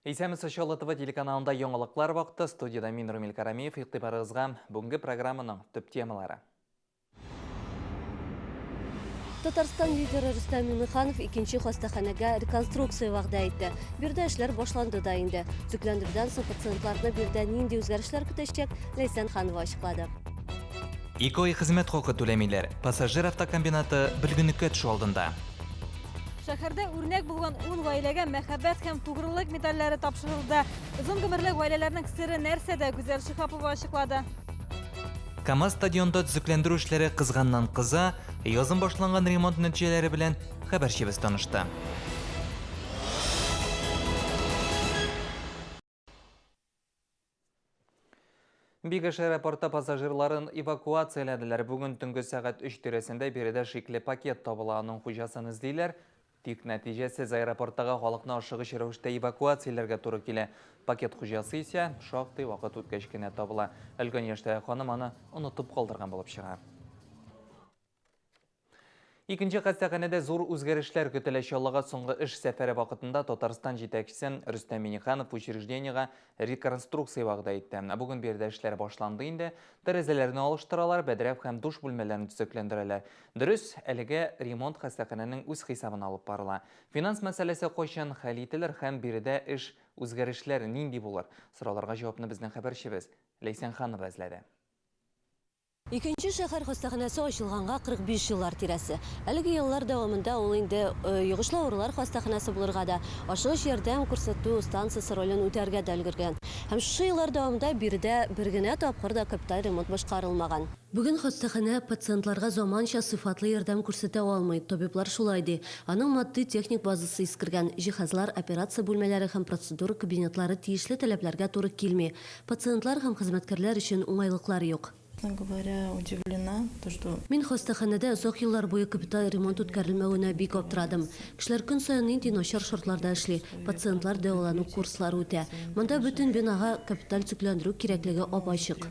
Исәнмесез, Чаллы ТВ телеканалында яңалыклар вакыты. Студиядә мин Румил Карамиев. Игътибарыгызга бүгенге программаның төп темалары. Татарстан лидеры Рөстәм Миңнеханов икенче хастаханәгә реконструкция вәгъдә итте. Биредә эшләр башланды да инде. Төзекләндерүдән соң пациентларны биредә нинди үзгәрешләр көтәчәк, Ләйсән Ханова ачыклады. Ике ай хезмәт хакы түләмиләр. Пассажир автокомбинаты бөлгенлеккә төшү алдында. Шәһәрдә үрнәк булган ун гаиләгә мәхәббәт һәм тугрылык медальләре тапшырылды. Озын гомерле гаиләләрнең сере нәрсәдә, Гүзәл Шиһапова ачыклады. КАМАЗ стадионында төзекләндерү эшләре кызганнан кыза, язын башланган ремонт нәтиҗәләре белән хәбәрчебез танышты. Бигеш аэропорты пассажирларын эвакуацияләделәр. Бүген төнге сәгать 3 тирәсендә биредә шикле пакет табыла. Аның хуҗасын эзлиләр. Тик нәтиҗәсез аэропорттагы халыкны ашыгыч рәвештә эвакуацияләргә туры килә. Пакет хуҗасы исә шактый вакыт үткәч кенә табыла. Өлкән яшьтәге ханым аны онытып калдырган булып чыга. Икенче хастаханәдә зур үзгәрешләр көтелә. Чаллыга соңгы эш сәфәре вакытында Татарстан җитәкчесе Рөстәм Миңнеханов учреждениегә реконструкция вәгъдә итте. Бүген биредә эшләр башланды инде. Тәрәзәләрне алыштыралар, бәдрәф һәм душ бүлмәләрен төзекләндерәләр. Дөрес, әлегә ремонт хастаханәнең үз хисабына алып барыла. Финанс мәсьәләсе кайчан хәл ителер һәм биредә эш үзгәрешләре нинди булыр? Сорауларга җавапны безнең хәбәрчебез Ләйсән Ханова эзләде. Икенче шәһәр хастаханәсе ачылганга 45 еллар тирәсе. Әлеге еллар дәвамында ул инде йогышлы авырулар хастаханәсе булырга да, ашыгыч ярдәм күрсәтү станциясе ролен үтәргә дә өлгергән. Һәм шушы еллар дәвамында биредә бер генә тапкыр да капиталь ремонт башкарылмаган. Бүген хастаханә пациентларга заманча сыйфатлы ярдәм күрсәтә алмый, табиблар шулай ди. Аның матди-техник базасы искергән, җиһазлар, операция бүлмәләре һәм процедура кабинетлары тиешле таләпләргә туры килми. Пациентлар һәм хезмәткәрләр өчен уңайлыклар юк. Честно говоря, удивлена, то что. Мин хастаханәдә озак еллар буе капиталь ремонт үткәрелмәвенә бик аптырадым. Кешеләр көн саен нинди начар шартларда эшли, пациентлар дәвалану курслары үтә. Монда бөтен бинага капиталь төзекләндерү кирәклеге ап-ачык.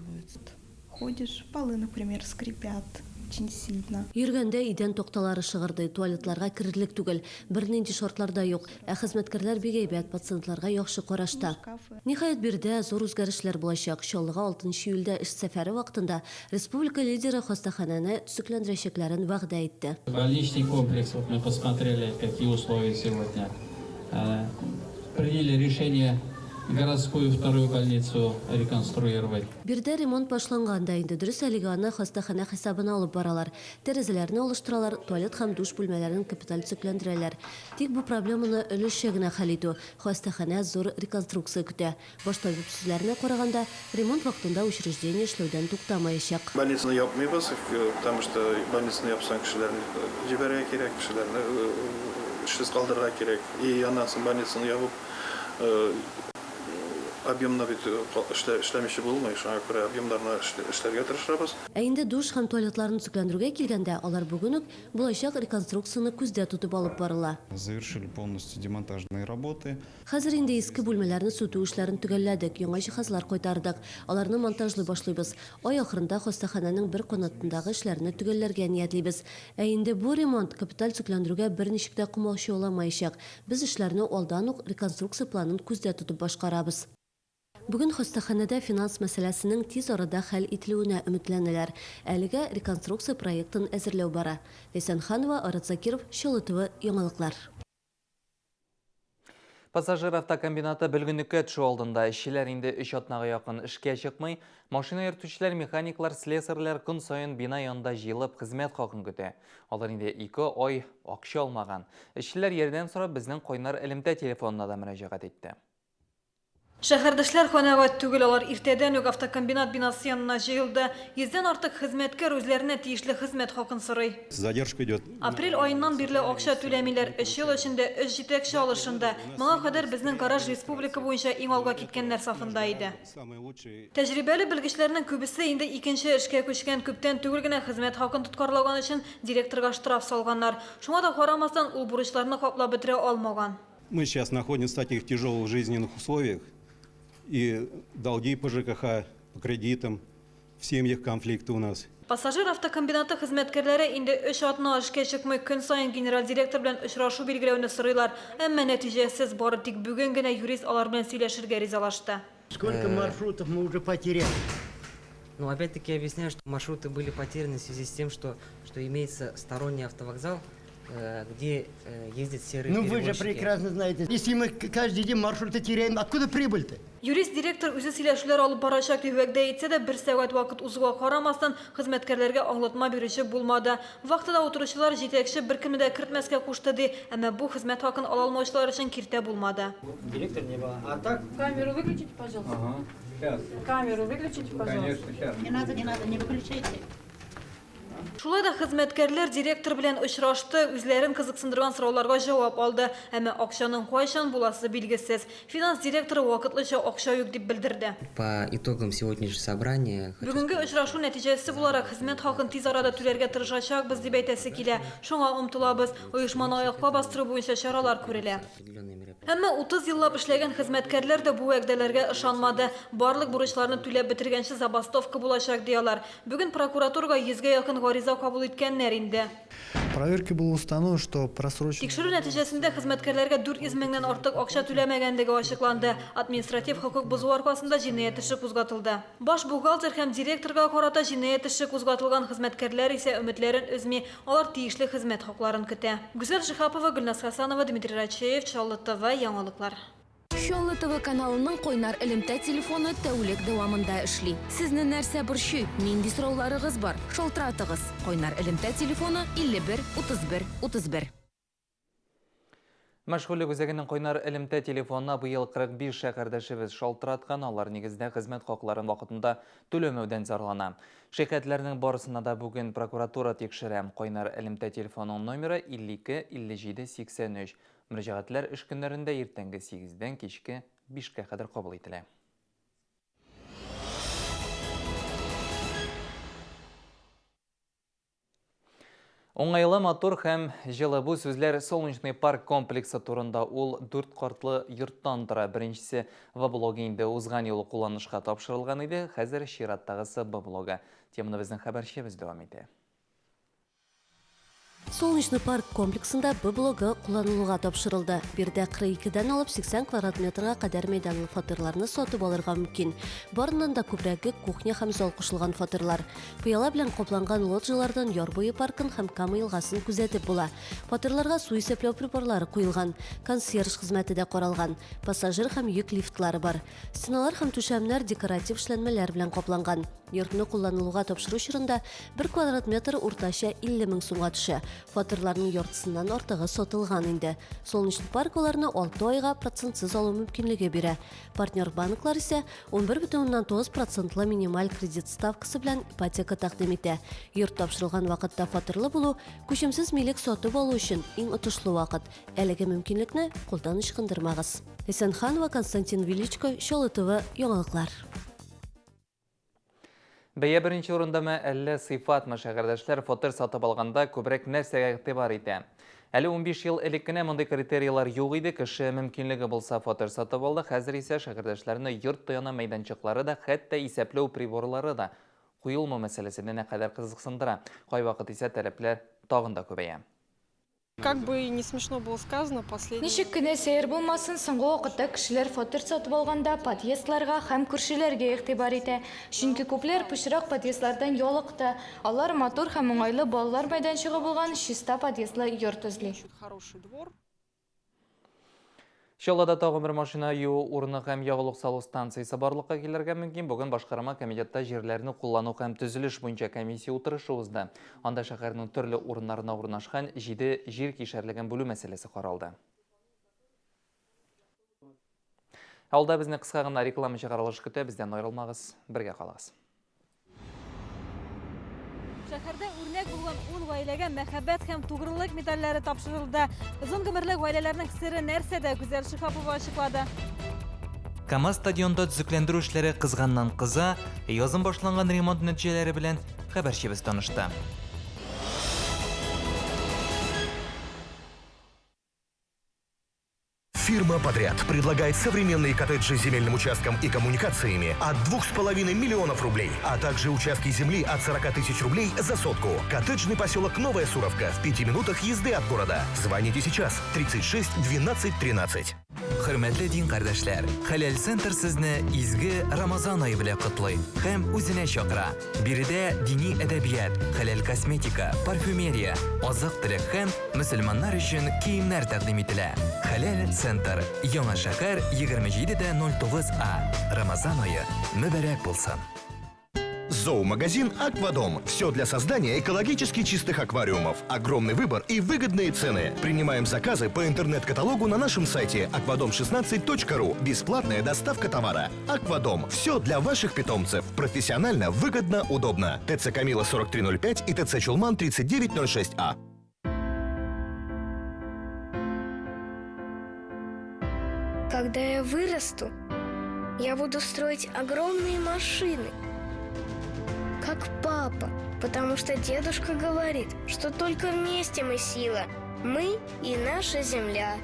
Ходишь, полы, например, скрипят очень сильно. Йөргәндә идән такталары шыгырдый, туалетларга керерлек түгел. Бернинди шартлар да юк. Ә хезмәткәрләр бик әйбәт, пациентларга яхшы карашта. Ниһаять, биредә зур үзгәрешләр булачак. Чаллыга алтынчы июльдә эш сәфәре вакытында республика лидеры хастаханәне төзекләндерәчәкләрен вәгъдә итте. Больничный комплекс, вот мы посмотрели, какие условия сегодня. Приняли решение городскую вторую больницу реконструировать. Биредә ремонт башланган да инде, дөрес, әлегә аны хастаханә хисабына алып баралар. Тәрәзәләрне алыштыралар, туалет һәм душ бүлмәләрен капиталь төзекләндерәләр. Тик бу проблеманы өлешчә генә хәл итү. Хастаханә зур реконструкция көтә. Баш табиб сүзләренә караганда, ремонт вакытында учреждение эшләүдән туктамаячак. Больницаны япмыйбыз, потому что больницаны япсаң, кешеләрне җибәрергә кирәк, кешеләрне эшсез калдырырга кирәк. И аннан соң больницаны ябып, объемны бит эшләмичә булмый, шуңа күрә объемнарны эшләргә тырышабыз. Ә инде душ һәм туалетларны төзекләндерүгә килгәндә, алар бүген үк Булачак реконструкцияне күздә тотып алып барыла. Завершили полностью демонтажные работы. Хәзер инде иске бүлмәләрне сүтү эшләрен төгәлләдек, яңа җиһазлар кайтардык. Аларны монтажлый башлыйбыз. Ай ахырында хастаханәнең бер канатындагы эшләрне төгәлләргә ниятлибез. Ә инде бу ремонт капиталь төзекләндерүгә берничек тә комачауламаячак. Без эшләрне алдан ук реконструкция планын күздә тотып башкарабыз. Бүген хастаханәдә финанс мәсьәләсенең тиз арада хәл ителүенә өметләнәләр. Әлегә реконструкция проектын әзерләү бара. Ләйсән Ханова, Айрат Закиров, Чаллы ТВ, яңалыклар. Пассажир автокомбинаты бөлгенлеккә төшү алдында. Эшчеләр инде өч атнага якын эшкә чыкмый. Машина йөртүчеләр, механиклар, слесарьлар көн саен бина янында җыелып хезмәт хакын көтә. Алар инде ике ай акча алмаган. Эшчеләр ярдәм сорап безнең кайнар элемтә телефонына да мөрәҗәгать итте. Шәһәрдәшләр канәгать түгел, алар иртәдән үк автокомбинат бинасы янына җыелды. Йөздән артык хезмәткәр үзләренә тиешле хезмәт хакын сорый. Задержка идет. Апрель аеннан бирле акча түләмиләр. Өч ел эчендә өч җитәкче алышынды. Моңа кадәр безнең гараж республика буенча иң алга киткәннәр сафында иде. Тәҗрибәле белгечләрнең күбесе инде икенче эшкә күчкән. Күптән түгел генә хезмәт хакын тоткарлаган өчен директорга штраф салганнар. Шуңа да карамастан, ул бурычларны каплап бетерә алмаган. Мы сейчас находимся в таких тяжелых жизненных условиях, и долги по ЖКХ, по кредитам. В семьях конфликты у нас. Пассажир автокомбинаты хезмәткәрләре инде өч атна эшкә чыкмый, көн саен генераль директор белән очрашу билгеләүне сорыйлар. Әмма нәтиҗәсез, бары тик бүген генә юрист алар белән сөйләшергә ризалашты. Сколько маршрутов мы уже потеряли? Ну, опять-таки объясняю, что маршруты были потеряны в связи с тем, что имеется сторонний автовокзал, где ездят серые Ну вы же перевозчики. Прекрасно знаете, если мы каждый день маршруты теряем, откуда прибыль-то? Юрист директор үзе сөйләшүләр алып барачак дип вәгъдә итсә дә, бер сәгать вакыт узуга карамастан, хезмәткәрләргә аңлатма бирүче булмады. Вахтада утыручылар җитәкче беркемне дә кертмәскә кушты ди, әмма бу хезмәт хакын ала алмаучылар өчен киртә булмады. Директор не было. А так? Камеру выключите, пожалуйста. Ага. Сейчас. Камеру выключите, пожалуйста. Конечно, сейчас. Не надо, не надо, не выключайте. Шулай да хезмәткәрләр директор белән очрашты, үзләрен кызыксындырган сорауларга җавап алды. Әмма акчаның кайчан буласы билгесез. Финанс директоры вакытлыча акча юк дип белдерде. По итогам сегодняшнего собрания хочу Бүгенге очрашу нәтиҗәсе буларак хезмәт хакын тиз арада түләргә тырышачакбыз дип әйтәсе килә. Шуңа омтылабыз. Оешманы аякка бастыру буенча чаралар күрелә. Определенные мероприятия. Әмма 30 еллап эшләгән хезмәткәрләр дә бу вәгъдәләргә ышанмады. Барлык бурычларны түләп бетергәнче забастовка булачак ди алар. Бүген прокуратурага 100гә якын гариза кабул иткәннәр инде. Проверкой было установлено, что просрочено... Тикшерү нәтиҗәсендә хезмәткәрләргә 400 меңнән артык акча түләмәгәнлеге ачыкланды. Административ хокук бозу аркасында җинаять эше кузгатылды. Баш бухгалтер һәм директорга карата җинаять эше кузгатылган хезмәткәрләр исә өметләрен өзми. Алар тиешле хезмәт хакларын көтә. Гүзәл Шиһапова, Гөлназ Хасанова, Дмитрий Рачеев, Чаллы ТВ, яңалыклар. Чаллы ТВ каналының кайнар элемтә телефоны тәүлек дәвамында эшли. Сезне нәрсә борчый? Нинди сорауларыгыз бар? Шалтыратыгыз. Кайнар элемтә телефоны 51 31 31. Мәшгульлек үзәгенең кайнар элемтә телефонына быел 45 шәһәрдәшебез шалтыраткан, алар нигездә хезмәт хакларын вакытында түләмәүдән зарлана. Шикаятьләрнең барысына да бүген прокуратура тикшерә. Кайнар элемтә телефонының номеры 52 57 83. Мөрәҗәгатьләр эш көннәрендә иртәнге 8-дән кичке 5-кә кадәр кабул ителә. Уңайлы, матур һәм җылы бу сүзләр Солнечный парк комплексы турында. Ул дүрт катлы йорттан тора. Беренчесе В блогы инде узган юлы кулланышка тапшырылган иде. Хәзер чираттагысы Б блогы. Теманы безнең хәбәрчебез дәвам итә. Солнечный парк комплексында Б блогы кулланылуга тапшырылды. Биредә 42-дән алып 80 квадрат метрга кадәр мәйданлы фатирларны сатып алырга мөмкин. Барыннан да күбрәге кухня һәм зал кушылган фатирлар. Пыяла белән капланган лоджиялардан яр буе паркын һәм Кама елгасын күзәтеп була. Фатирларга су исәпләү приборлары куелган, консьерж хезмәте дә каралган, пассажир һәм йөк лифтлары бар. Стеналар һәм түшәмнәр декоратив эшләнмәләр белән капланган. Йортны кулланылуга тапшыру чорында бер квадрат метр уртача 50 мең сумга төшә. Фатирларның яртысыннан артыгы сатылган инде. Солнечный парк аларны 6 айга процентсыз алу мөмкинлеге бирә. Партнер банклар исә 11,9 процентлы минималь кредит ставкасы белән ипотека тәкъдим итә. Йорт тапшырылган вакытта фатирлы булу күчемсез милек сатып алу өчен иң отышлы вакыт. Әлеге мөмкинлекне кулдан ычкындырмагыз. Эсенханова, Константин Величко, Чаллы ТВ, яңалыклар. Бәя беренче урындамы, әллә сыйфатмы? Шәһәрдәшләр фатир сатып алганда күбрәк нәрсәгә игътибар итә? Әле 15 ел элек кенә мондый критерийлар юк иде, кеше мөмкинлеге булса фатир сатып алды. Хәзер исә шәһәрдәшләрне йорт яны мәйданчыклары да, хәтта исәпләү приборлары да куелмау мәсьәләсе дә кадәр кызыксындыра. Кайвакыт исә таләпләр тагын да күбәя. Как бы не смешно было сказано, последнее... Ничек кенә сәер булмасын, соңгы вакытта кешеләр фатир сатып алганда подъездларга һәм күршеләргә игътибар итә. Чөнки күпләр пычрак подъездлардан ялыкты. Алар матур һәм уңайлы балалар мәйданчыгы булган чиста подъездлы йорт эзли. Хороший двор. Чаллыда тагын бер машина юу урыны һәм ягулык салу станциясе барлыкка килергә мөмкин. Бүген башкарма комитетта җирләрне куллану һәм төзелеш буенча комиссия утырышы узды. Анда шәһәрнең төрле урыннарына урнашкан 7 җир кишәрлеген бүлү мәсьәләсе каралды. Алда безне кыска гына реклама чыгарылышы көтә, бездән аерылмагыз, бергә калыгыз. Шәһәрдә үрнәк булган 10 гаиләгә мәхәббәт һәм тугрылык медальләре тапшырылды. Озын гомерле гаиләләрнең сере нәрсәдә, Гүзәл Шиһапова ачыклады. КАМАЗ стадионда төзекләндерү эшләре кызганнан кыза, язын башланган ремонт нәтиҗәләре белән хәбәрчебез танышты. Фирма «Подряд» предлагает современные коттеджи с земельным участком и коммуникациями от 2,5 миллионов рублей, а также участки земли от 40 тысяч рублей за сотку. Коттеджный поселок Новая Суровка в 5 минутах езды от города. Звоните сейчас 36 12 13. Хөрмәтле дин кардәшләр, Хәләл Центр сезне изге Рамазан ае белән котлый һәм үзенә чакыра. Биредә дини әдәбият, хәләл косметика, парфюмерия, азык-төлек һәм мөселманнар өчен киемнәр тәкъдим ителә. Хәләл Центр, Яңа шәһәр, 27 дә 09 А. Рамазан ае мөбарәк булсын! Зоомагазин «Аквадом». Все для создания экологически чистых аквариумов. Огромный выбор и выгодные цены. Принимаем заказы по интернет-каталогу на нашем сайте aquadom16.ru. Бесплатная доставка товара. «Аквадом». Все для ваших питомцев. Профессионально, выгодно, удобно. ТЦ «Камила» 4305 и ТЦ «Чулман» 3906А. Когда я вырасту, я буду строить огромные машины, как папа, потому что дедушка говорит, что только вместе мы сила. Мы и наша земля.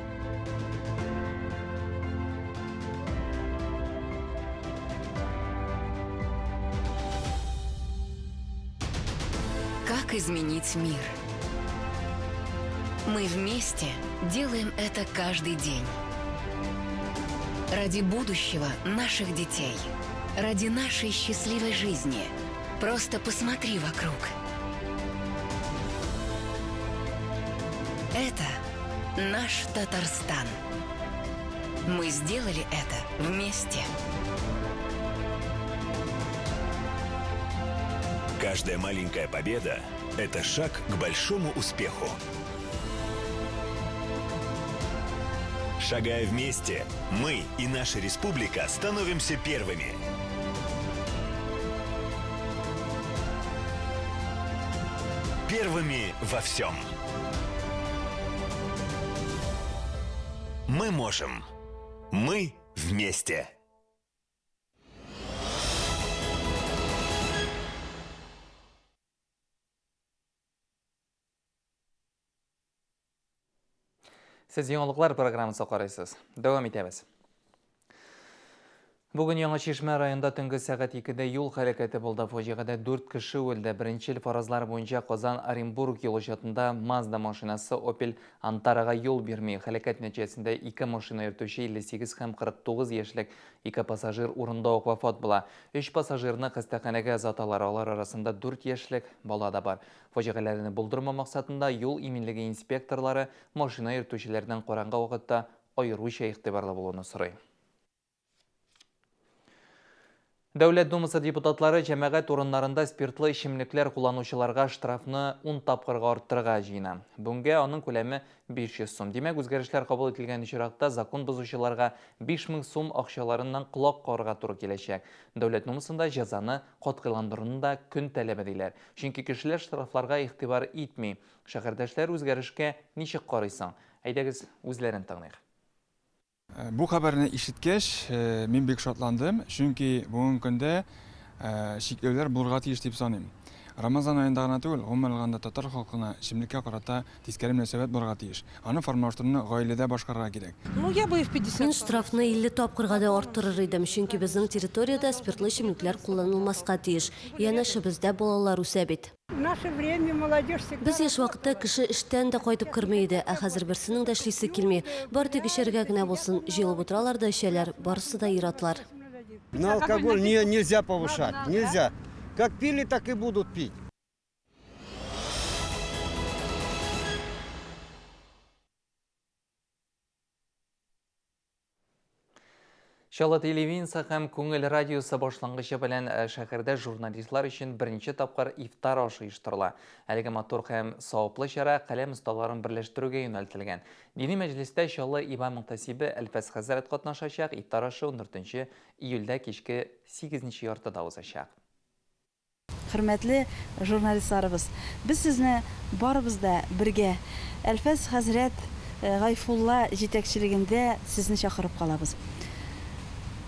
Как изменить мир? Мы вместе делаем это каждый день. Ради будущего наших детей. Ради нашей счастливой жизни. Просто посмотри вокруг. Это наш Татарстан. Мы сделали это вместе. Каждая маленькая победа – это шаг к большому успеху. Шагая вместе, мы и наша республика становимся первыми. Первыми во всем. Мы можем. Мы вместе. Сез яңалыклар программасы карыйсыз. Дәвам итәбез. Бүген Яңа Чишмә районында төнге сәгать 2-дә юл хәрәкәте булды. Фаҗигадә 4 кеше үлде. Беренчел фаразлар буенча Казан Оренбург юлы чатында Mazda машинасы Opel Antарага юл бирми. Һәлакәт нәтиҗәсендә ике машина йөртүче 58 һәм 49 яшьлек ике пассажир урында ук вафат була. Өч пассажирны хастаханәгә озаталар. Алар арасында 4 яшьлек бала да бар. Фаҗигаләрне булдырмау максатында юл иминлеге инспекторлары машина йөртүчеләрдән караңгы вакытта аеруча игътибарлы булуны сорый. Дәүләт Думасы депутатлары җәмәгать урыннарында спиртлы эчемлекләр кулланучыларга штрафны 10 тапкырга арттырырга җыена. Бүгенгә аның күләме 500 сум. Димәк, үзгәрешләр кабул ителгән очракта закон бозучыларга 5000 сум акчаларыннан колак кагарга туры киләчәк. Дәүләт Думасында җәзаны катгыйландыруны да көн таләбе диләр. Чөнки кешеләр штрафларга игътибар итми. Шәһәрдәшләр үзгәрешкә ничек карыйсың? Әйдәгез, үзләрен тыңлыйк. Бу хәбәрне ишеткәч, мин бик шатландым, чөнки бүгенге көндә чикләүләр булырга тиеш дип саныйм. Рамазан аенда гына түгел, гомумән алганда татар халкына эчемлеккә карата тискәре мөнәсәбәт булырга тиеш. Аны формалаштыруны гаиләдә башкарырга кирәк. Ну, я бы и в 50. Мин штрафны 50 тапкырга да арттырыр идем, чөнки безнең территориядә спиртлы эчемлекләр кулланылмаска тиеш. Янәшәбездә балалар үсә бит. В наше время молодежь всегда... Без яшь вакытта кеше эштән дә кайтып керми иде, ә хәзер берсенең дә эшлисе килми. Бары тик эчәргә генә булсын, җыелып утыралар да эчәләр, барысы да ир-атлар. На алкоголь не, нельзя повышать, нельзя. Как пили, так и будут пить. Чаллы телевидениесе һәм Күңел радиосы башлангычы белән шәһәрдә журналистлар өчен беренче тапкыр ифтар ашы оештырыла. Әлеге матур һәм саваплы чара каләм осталарын берләштерүгә юнәлтелгән. Дини мәҗлестә Чаллы имам мөхтәсибе Әлфәс хәзрәт катнашачак. Ифтар ашы 14 июльдә кичке 8 яртыда узачак. Хөрмәтле журналистларыбыз, без сезне барыбыз да бергә Әлфәс хәзрәт Гайфулла җитәкчелегендә сезне чакырып калабыз.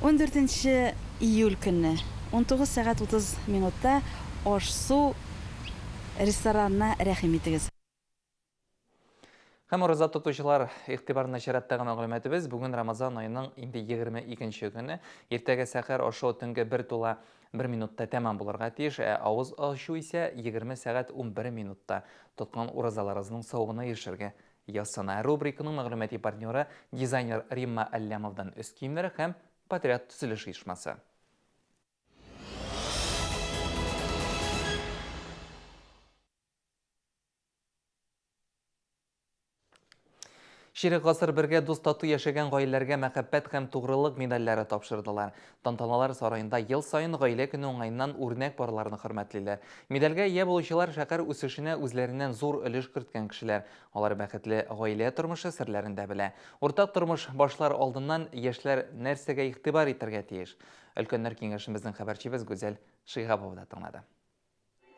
14 июль көнне 19 сәгать 30 минутта Аш-су ресторанына рәхим итегез. Һәм ураза тотучылар игътибарына чираттагы мәгълүматыбыз. Бүген Рамазан аеның инде 22 нче көне. Иртәгә сәхәр ашау төнге 1 тула 1 минутта тәмам булырга тиеш, ә авыз ачу исә 20 сәгать 11 минутта. Тоткан уразаларыгызның савабына ирешергә язсын. Ә рубриканың мәгълүмати партнеры дизайнер Римма Әлләмовдан өс киемнәре һәм Патриот төзелеш оешмасы. Чирек гасыр бергә дус-тату яшәгән гаиләләргә мәхәббәт һәм тугрылык медальләре тапшырдылар. Тантаналар сараенда ел саен Гаилә көне уңаеннан үрнәк парларны хөрмәтлиләр. Медальгә ия булучылар шәһәр үсешенә үзләреннән зур өлеш керткән кешеләр. Алар бәхетле гаилә тормышы серләрен дә белә. Уртак тормыш башлар алдыннан яшьләр нәрсәгә игътибар итәргә тиеш? Өлкәннәр киңәшен безнең хәбәрчебез Гүзәл Шиһапова да тыңлады.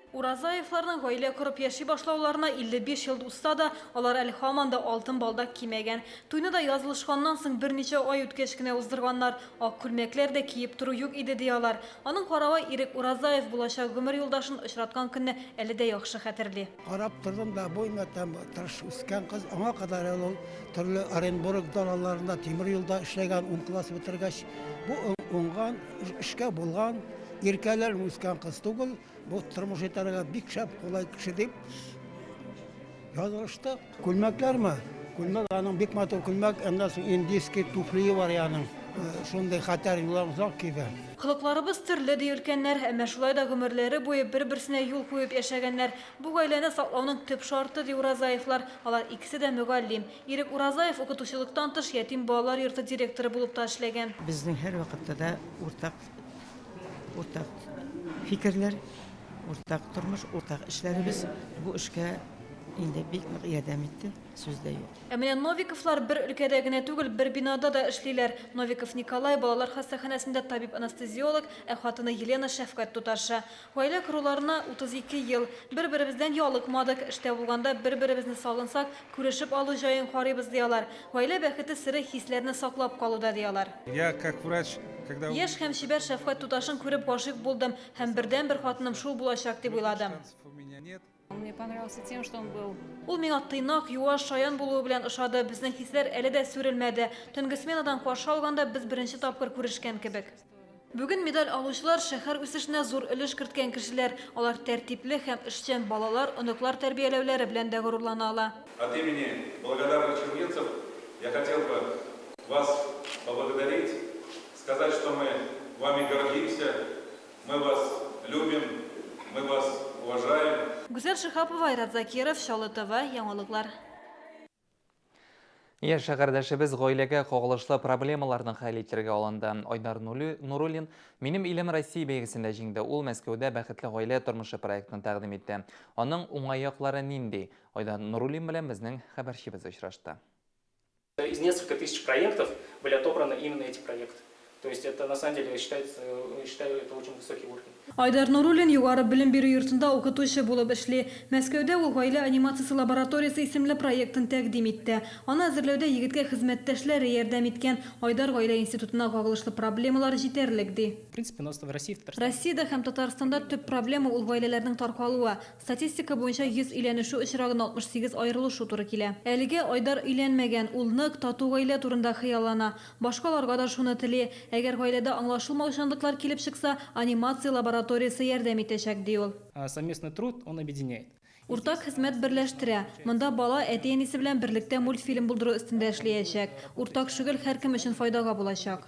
Уразаевларның гаилә корып яши башлауларына 55 ел узса да, алар әле һаман да алтын балдак кимәгән. Туйны да язылышканнан соң берничә ай үткәч кенә уздырганнар. Ак күлмәкләр дә киеп тору юк иде, ди алар. Аның каравы, Ирек Уразаев булачак гомер юлдашын очраткан көнне әле дә яхшы хәтерли. Карап тордым да, бу имәтәм тырыш үскән кыз. Аңа кадәр әле ул төрле Оренбург далаларында тимер юлда эшләгән, ун класс бетергәч. Бу уңган, эшкә булган, иркәләнеп үскән кыз түгел. Бу тормыш итәргә бик шәп, кулай кеше дип язылыштык. Күлмәкләрме? Күлмәк аның бик матур күлмәк, аннан соң индийский туфлие бар аның. Шундый хәтәр юллар озак киде. Холыкларыбыз төрле, ди өлкәннәр, әмма шулай да гомерләре буе бер-берсенә юл куеп яшәгәннәр. Бу гаиләне саклауның төп шарты, ди Уразаевлар. Алар икесе дә мөгаллим. Ирек Уразаев укытучылыктан тыш ятим балалар йорты директоры булып та эшләгән. Безнең һәрвакытта да уртак Уртак фикерләр, уртак тормыш, уртак эшләребез бу эшкә инде бик нык ярдәм итте, сүз дә юк. Ә менә Новиковлар бер өлкәдә генә түгел, бер бинада да эшлиләр. Новиков Николай балалар хастаханәсендә табиб-анестезиолог, ә хатыны Елена шәфкать туташы. Гаилә коруларына 32 ел. Бер-беребездән ялыкмадык, эштә булганда бер-беребезне сагынсак, күрешеп алу җаен карыйбыз, ди алар. Гаилә бәхете сере хисләрне саклап калуда, ди алар. Я как врач, когда. Яшь һәм чибәр шәфкать туташын күреп гашыйк булдым һәм бердәнбер хатыным шул булачак дип уйладым. Он мне понравился тем, что он был. Ул миңа тыйнак, юаш, шаян булуы белән ошады. Безнең хисләр әле дә сүрелмәде. Төнге сменадан каршы алганда без беренче тапкыр күрешкән кебек. Бүген медаль алучылар шәһәр үсешенә зур өлеш керткән кешеләр. Алар тәртипле һәм эшчән балалар, оныклар тәрбияләүләре белән дә горурлана ала. От имени благодарных челнинцев я хотел бы вас поблагодарить, сказать, что мы вами гордимся, мы вас любим, мы вас уважаем. Гүзәл Шиһапова, Айрат Закиров, Чаллы ТВ, яңалыклар. Яшь шәһәрдәшебез гаиләгә кагылышлы проблемаларны хәл итәргә алынды. Айдар Нуруллин Минем илем Россия бәйгесендә җиңде. Ул Мәскәүдә Бәхетле гаилә тормышы проектын тәкъдим итте. Аның уңай яклары нинди? Айдар Нуруллин белән безнең хәбәрчебез очрашты. Из нескольких тысяч проектов были отобраны именно эти проекты. То есть это на самом деле считается, считаю, это очень высокий уровень. Айдар Нуруллин югары белем бирү йортында укытучы булып эшли. Мәскәүдә ул Гаилә анимациясе лабораториясе исемле проектын тәкъдим итте. Аны әзерләүдә егеткә хезмәттәшләре ярдәм иткән. Айдар гаилә институтына кагылышлы проблемалар җитәрлек, ди. В принципе, у нас в России, в Татарстане. Россиядә һәм Татарстанда төп проблема ул гаиләләрнең таркалуы. Статистика буенча 100 өйләнешү очрагына 68 аерылышу туры килә. Әлегә Айдар өйләнмәгән, ул нык, тату гаилә турында хыяллана. Башкаларга да шуны тели. Әгәр гаиләдә аңлашылмаучанлыклар килеп чыкса, анимация лабораториясе ярдәм итәчәк, ди ул. Совместный труд, он объединяет. Уртак хезмәт берләштерә. Монда бала әти-әнисе белән берлектә мультфильм булдыру өстендә эшләячәк. Уртак шөгыль һәркем өчен файдага булачак.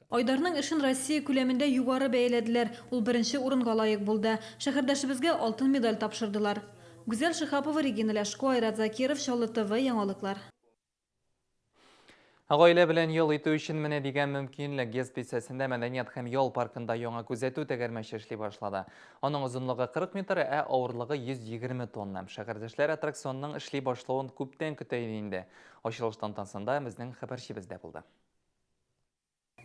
Айдарның эшен Россия күләмендә югары бәяләделәр, ул беренче урынга лаек булды. Шәһәрдәшебезгә алтын медаль тапшырдылар. Гүзәл Шиһапова, Регина Ляшко, Айрат Закиров, Чаллы ТВ, яңалыклар. Гаилә белән ял итү өчен менә дигән мөмкинлек. ГЭС бистәсендә мәдәният һәм ял паркында яңа күзәтү тәгәрмәче эшли башлады. Аның озынлыгы 40 метр, ә авырлыгы 120 тонна. Шәһәрдәшләр аттракционның эшли башлавын күптән көтә иде инде. Ачылыш тантанасында безнең хәбәрчебез дә булды.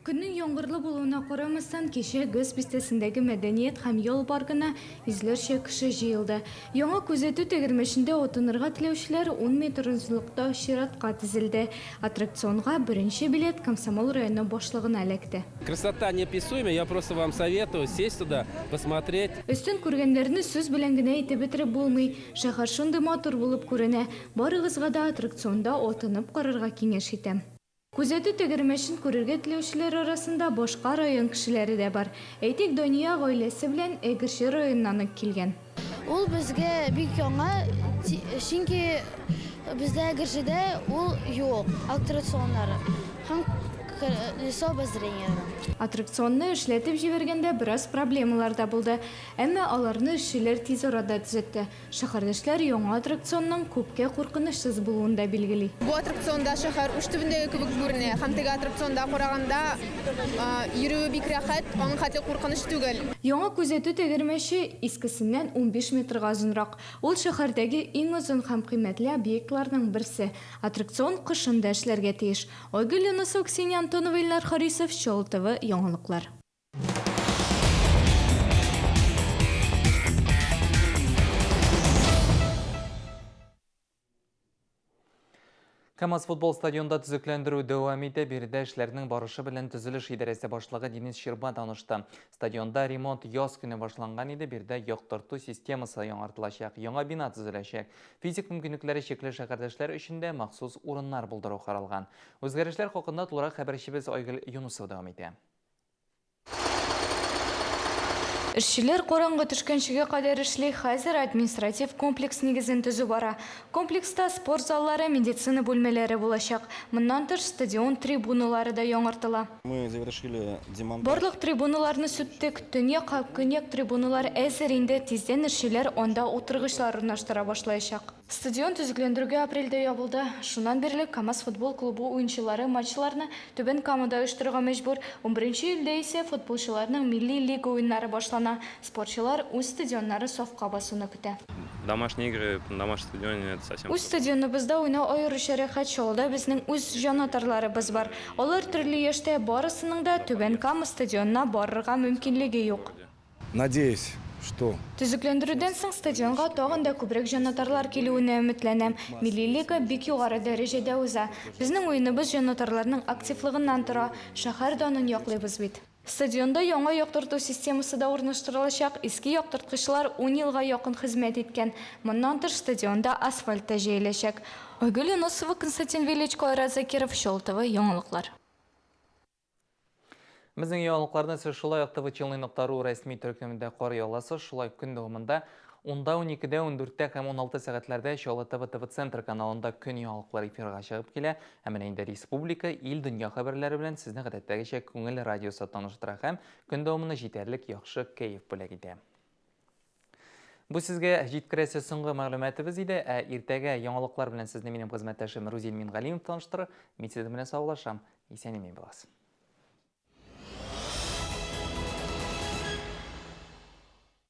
Көннең яңгырлы булуына карамастан, кичә ГЭС бистәсендәге мәдәният һәм ял паркына йөзләрчә кеше җыелды. Яңа күзәтү тәгәрмәчендә атынырга теләүчеләр ун метр озынлыкта чиратка тезелде. Аттракционга беренче билет Комсомол районы башлыгына эләкте. Красота неописуемая, я просто вам советую сесть туда, посмотреть. Өстен күргәннәрне сүз белән генә әйтеп бетереп булмый. Шәһәр шундый матур булып күренә. Барыгызга да аттракционда атынып карарга киңәш итәм. Күзәтү тәгәрмәчен күрергә теләүчеләр арасында башка район кешеләре дә бар. Әйтик, Дания гаиләсе белән Әгерҗе районыннан ук килгән. Ул безгә бик яңа, чөнки бездә Әгерҗедә ул юк, аттракционнары һәм колесо обозрения. Аттракционны эшләтеп җибәргәндә бераз проблемалар да булды. Әмма аларны эшчеләр тиз арада төзәтте. Шәһәрдәшләр яңа аттракционның күпкә куркынычсыз булуын да билгели. Бу аттракционда шәһәр уч төбендәге кебек күренә һәм теге аттракционда караганда йөрүе бик рәхәт, аның хәтле куркыныч түгел. Яңа күзәтү тәгәрмәче искесеннән 15 метрга озынрак. Ул шәһәрдәге иң озын һәм кыйммәтле объектларның берсе. Аттракцион кышын да эшләргә тиеш. Айгөл Юнысова, Ксения Антонова, Илнар Харисов, Чаллы ТВ, яңалыклар. КАМАЗ футбол стадионында төзекләндерү дәвам итә. Биредә эшләрнең барышы белән төзелеш идарәсе башлыгы Денис Щерба танышты. Стадионда ремонт яз көне башланган иде. Биредә яктырту системасы яңартылачак, яңа бина төзеләчәк. Физик мөмкинлекләре чикле шәһәрдәшләр өчен дә махсус урыннар булдыру каралган. Үзгәрешләр хакында тулырак хәбәрчебез Айгөл Юнусова дәвам итә. Эшчеләр караңгы төшкәнчегә кадәр эшли, хәзер административ комплекс нигезен төзү бара. Комплекста спорт заллары, медицина бүлмәләре булачак. Моннан тыш, стадион трибуналары да яңартыла. Мы завершили демонтаж. Барлык трибуналарны сүттек. Төньяк һәм көньяк трибуналар әзер инде, тиздән эшчеләр анда утыргычлар урнаштыра башлаячак. Стадион төзекләндерүгә апрельдә ябылды. Шуннан бирле КАМАЗ футбол клубы уенчылары матчларны Түбән Камада оештырырга мәҗбүр. Унберенче июльдә исә футболчыларның милли лига уеннары башлана. Спортчылар үз стадионнары сафка басуны көтә. Домашние игры на домашнем стадионе это совсем. Үз стадионыбызда уйнау аеруча рәхәт. Чаллыда безнең үз җанатарларыбыз бар. Алар төрле яшьтә, барысының да Түбән Кама стадионына барырга мөмкинлеге юк. Надеюсь, что. Төзекләндерүдән соң стадионга тагын да күбрәк җанатарлар килүенә өметләнәм. Милли лига бик югары дәрәҗәдә уза. Безнең уеныбыз җанатарларның активлыгыннан тора. Шәһәр данын яклыйбыз бит. Стадионда яңа яктырту системасы да урнаштырылачак, иске яктырткычлар ун елга якын хезмәт иткән. Моннан тыш, стадионда асфальт та җәеләчәк. Айгөл Юнысова, Константин Величко, Айрат Закиров, Чаллы ТВ, яңалыклар. Безнең яңалыкларны сез шулай ук tvchilny.ru рәсми төркемендә карый аласыз. Шулай көн дәвамында 10-да, 12-дә, 14-тә һәм 16 сәгатьләрдә Чаллы ТВ ТВ Центр каналында көн яңалыклары эфирга чыгып килә. Ә менә инде республика, ил, дөнья хәбәрләре белән сезне гадәттәгечә Күңел радиосы таныштыра һәм көн дәвамында җитәрлек яхшы кәеф бүләк итә. Бу сезгә җиткерәсе соңгы мәгълүматыбыз иде. Ә иртәгә яңалыклар белән сезне минем хезмәттәшем Рузил Мингалимов таныштырыр. Мин сезнең белән саубуллашам. Исән-имин булыгыз.